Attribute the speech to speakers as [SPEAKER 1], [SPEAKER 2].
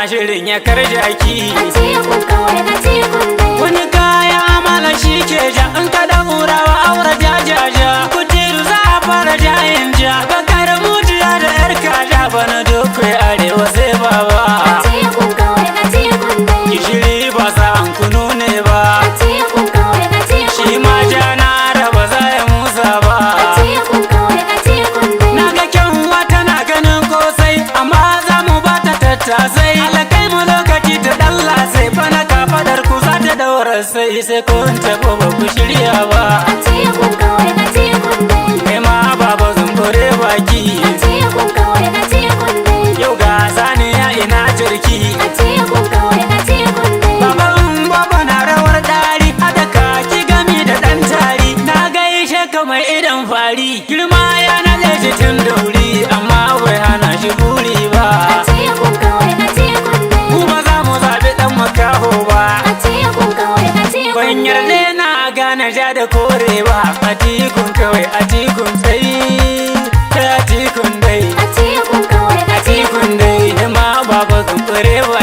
[SPEAKER 1] na shirin ya karjaki.
[SPEAKER 2] Atikun kawai, Atikun dai.
[SPEAKER 1] Wani kaya amala shi ke ja, in ka daurawa aure jajaja. Kutiru za a fara jayin ja, bakar mujiya da yar kaja, bana dokai arewa sai baba.
[SPEAKER 2] Atikun kawai, Atikun dai.
[SPEAKER 1] Gishiri ba sa an kunu ne ba.
[SPEAKER 2] Atikun kawai, Atikun
[SPEAKER 1] Shi ma ja na raba za ya musa ba.
[SPEAKER 2] Atikun kawai, Atikun dai.
[SPEAKER 1] Na ga kyanwa tana ganin kosai, amma za mu ba ta tattasai. Alakai mu lokaci ta dalla sai bana kafadar ku za ta daura sai sai kun tafi ba ku shirya ba.
[SPEAKER 2] Atikun kawai, Atikun dai.
[SPEAKER 1] Kai ma baba zumbure baki.
[SPEAKER 2] Atikun kawai, Atikun dai.
[SPEAKER 1] Yau ga saniya ina jirki.
[SPEAKER 2] Atikun kawai, Atikun dai.
[SPEAKER 1] Baban baba na rawar dari, hada kaki gami da ɗan tari. Na gaishe ka mai idan fari, girma ya naɗe shi tun dauri, amma bai hana shi buri ba.
[SPEAKER 2] Atikun kawai, Atikun dai.
[SPEAKER 1] Mu ba za mu zaɓi ɗan makaho ba.
[SPEAKER 2] Atikun kawai, Atikun
[SPEAKER 1] Ban
[SPEAKER 2] dai.
[SPEAKER 1] yarda na gane ja da kore ba. Atikun kawai, Atikun sai, Atikun dai.
[SPEAKER 2] Atikun kawai, Atikun
[SPEAKER 1] Atikun dai, ma baba zumbure baki.